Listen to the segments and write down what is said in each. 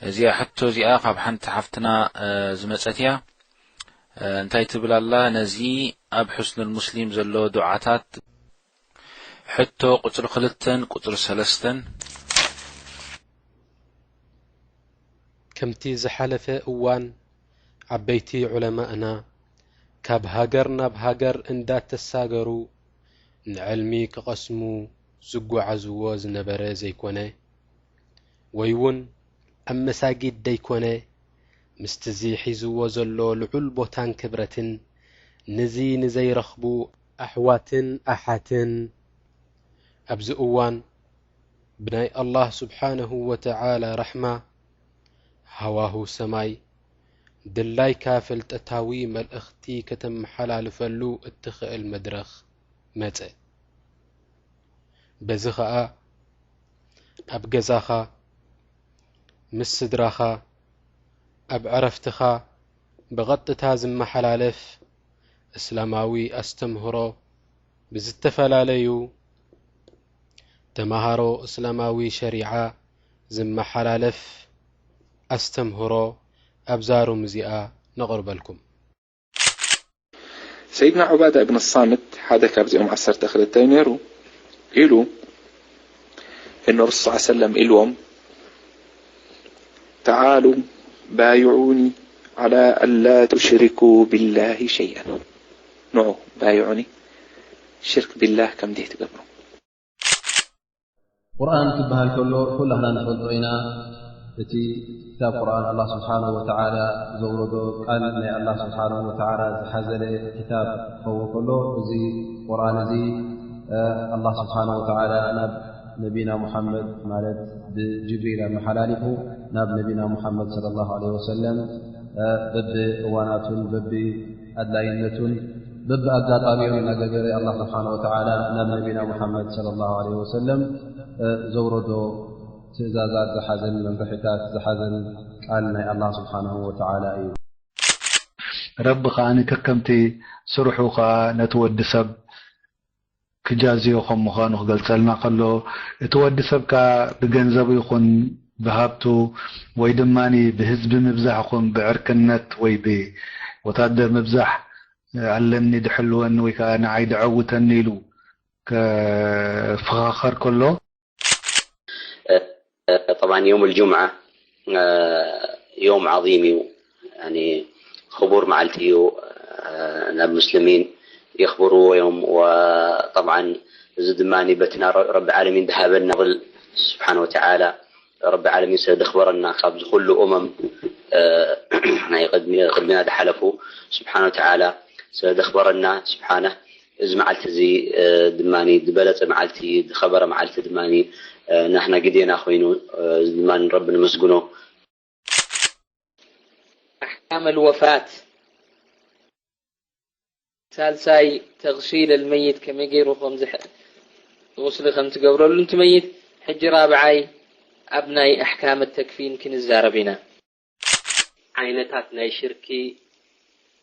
እዚኣ ሕቶ እዚኣ ካብ ሓንቲ ሓፍትና፣ እ፣ ዝመጸት እያ። እ፣ እንታይ ትብል ኣላ? ነዚ ኣብ ሕስኑል ሙስሊም ዘሎ ዱዓታት ሕቶ ቁጽሪ ክልተን ቁጽሪ ሰለስተን። ከምቲ ዝሓለፈ እዋን ዓበይቲ ዑለማእና ካብ ሃገር ናብ ሃገር እንዳተሳገሩ ንዕልሚ ክቐስሙ ዝጓዓዝዎ ዝነበረ ዘይኮነ፣ ወይ እውን ኣብ መሳጊድ ደይኮነ፣ ምስቲ እዚ ሒዝዎ ዘሎ ልዑል ቦታን ክብረትን፣ ነዚ ንዘይረኽቡ ኣሕዋትን ኣሓትን፣ ኣብዚ እዋን ብናይ ኣላህ ስብሓነሁ ወተዓላ ራሕማ፣ ሃዋሁ ሰማይ፣ ድላይካ ፍልጠታዊ መልእኽቲ ከተመሓላልፈሉ እትኽእል መድረኽ መጸ። በዚ ኸኣ፣ ኣብ ገዛኻ፣ ምስ ስድራኻ፣ ኣብ ዕረፍትኻ ብቐጥታ ዝመሓላለፍ እስላማዊ ኣስተምህሮ፣ ብዝተፈላለዩ ተመሃሮ እስላማዊ ሸሪዓ ዝመሓላለፍ ኣስተምህሮ ኣብዛ ሩም እዚኣ ነቕርበልኩም። ሰይድና ዑባዳ እብን ሳምት ሓደ ካብዚኦም ዓሰርተ ክልተ እዩ ነይሩ። ኢሉ፣ እነ ረሱል ሰለላሁ ዐለይሂ ወሰለም ኢልዎም፣ "ተዓሉ ባይዑኒ ዓላ ኣላ ቱሽሪኩ ቢላሂ ሸይኣን። ንዑ ባይዑኒ ሽርክ ቢላህ ከም ዘይትገብሩ." ቁርኣን ክበሃል ከሎ ኩላህና ንፈልጦ ኢና። እቲ ክታብ ቁርኣን ኣላህ ስብሓነሁ ወተዓላ ዘውረዶ፣ ቃል ናይ ኣላህ ስብሓነሁ ወተዓላ ዝሓዘለ ክታብ ክኸውን ከሎ፣ እዚ ቁርኣን እዚ፣ እ፣ ኣላህ ስብሓነሁ ወተዓላ ናብ ነቢና ሙሓመድ፣ ማለት ብጅብሪል ኣመሓላሊፉ ናብ ነቢና ሙሓመድ ሰለላሁ ዐለይሂ ወሰለም፣ እ፣ በብእዋናቱን በብኣድላይነቱን በብኣጋጣሚኡን እናገበረ ኣላህ ስብሓነሁ ወተዓላ ናብ ነቢና ሙሓመድ ሰለላሁ ዐለይሂ ወሰለም፣ እ፣ ዘውረዶ ትእዛዛት ዝሓዘን መምርሒታት ዝሓዘን ቃል ናይ ኣላህ ስብሓነሁ ወተዓላ እዩ። ረቢ ከኣ ከከምቲ ስርሑ ከኣ ነቲ ወዲ ሰብ ክጃዝዮ ከም ምዃኑ ክገልጸልና ከሎ፣ እቲ ወዲ ሰብ ከኣ ብገንዘቡ ይኹን ብሃብቱ ወይ ድማ ብህዝቢ ምብዛሕ ይኹን ብዕርክነት ወይ ብወታደር ምብዛሕ ኣለኒ ድሕልወኒ ወይ ከኣ ንዓይ ድዐውተኒ ኢሉ ክፈኻኸር ከሎ፣ ጠብዓን የውም ልጁምዓ የውም ዓዚም እዩ፣ ያኒ ክቡር መዓልቲ እዩ። ናብ ሙስሊሚን የኽብርዎ እዮም። ጠብዓን እዚ ድማ በቲ ረቢ ዓለሚን ዝሃበና ብል ስብሓን ወተዓላ ረቢ ዓለሚን ስለ ዘኽበረና ካብዚ ኩሉ ኡመም ናይ ቅድሚና ዝሓለፉ ስብሓን ወተዓላ ስለ ዘኽበረና ስብሓነ እዚ መዓልቲ እዚ ድማ ዝበለፀ መዓልቲ ዝኸበረ መዓልቲ ድማ ናህና ግዜና ኮይኑ እዚ ድማ ንረቢ ንምስግኖ። ኣሕካም ኣልወፋት ሳልሳይ ተግሲል ኣልመይት ከመይ ገይሩ ከምዚ ጉስሊ ከም ትገብረሉ እቲ መይት ሕጂ ራብዓይ ኣብ ናይ ኣሕካም ተክፊን ክንዛረብ ኢና። ዓይነታት ናይ ሽርኪ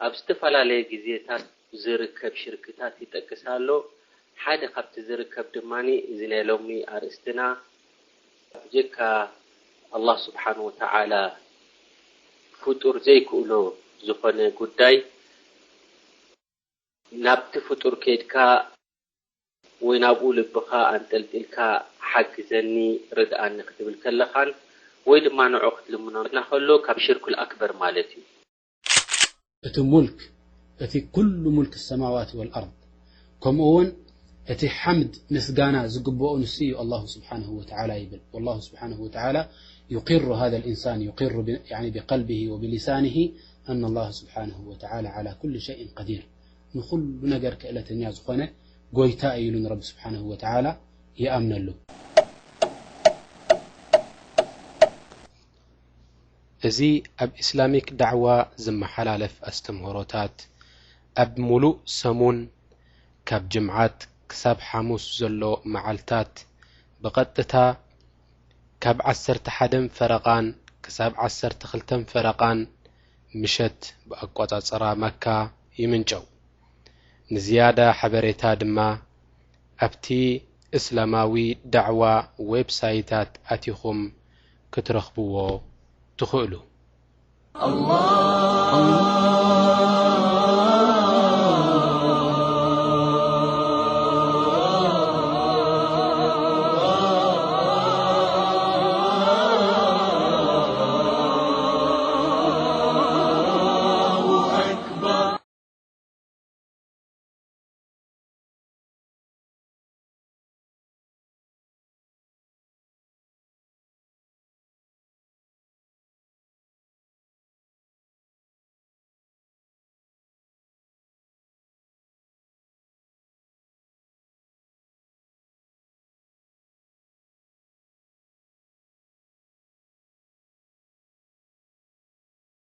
ኣብ ዝተፈላለየ ግዜታት ዝርከብ ሽርክታት ይጠቅስ ኣሎ። ሓደ ካብቲ ዝርከብ ድማ እዚ ናይ ሎሚ ኣርእስትና ብጀካ ኣላህ ስብሓን ወተዓላ ፍጡር ዘይክእሎ ዝኾነ ጉዳይ ናብቲ ፍጡር ከይድካ ወይ ናብኡ ልብኻ ኣንጠልጢልካ ሓግዘኒ ርድኣኒ ክትብል ከለኻን ወይ ድማ ንዑ ክትልምኖ ከሎ ካብ ሽርኩል ኣክበር ማለት እዩ። እቲ ሙልክ እቲ ኩሉ ሙልክ ሰማዋት ወልኣርድ ከምኡ እውን እቲ ሓምድ ምስጋና ዝግብኦ ንሱ እዩ ኣላሁ ስብሓንሁ ወተዓላ ይብል። ወላሁ ስብሓንሁ ወተዓላ يقر هذا الإنسان يقر بقلبه وبلسانه أن الله سبحانه وتعالى على كل شيء قدير ንኹሉ ነገር ክእለተኛ ዝኾነ ጎይታ እዩ ኢሉ ንረቢ ስብሓንሁ ወተዓላ ይኣምነሉ። እዚ ኣብ ኢስላሚክ ዳዕዋ ዝመሓላለፍ ኣስተምህሮታት ኣብ ሙሉእ ሰሙን ካብ ጅምዓት ክሳብ ሓሙስ ዘሎ መዓልታት ብቐጥታ ካብ ዓሰርተ ሓደን ፈረቓን ክሳብ ዓሰርተ ክልተን ፈረቓን ምሸት ብኣቋጻጽራ መካ ይምንጨው። ንዝያዳ ሓበሬታ ድማ ኣብቲ እስላማዊ ዳዕዋ ዌብ ሳይታት ኣቲኹም ክትረኽብዎ ትኽእሉ።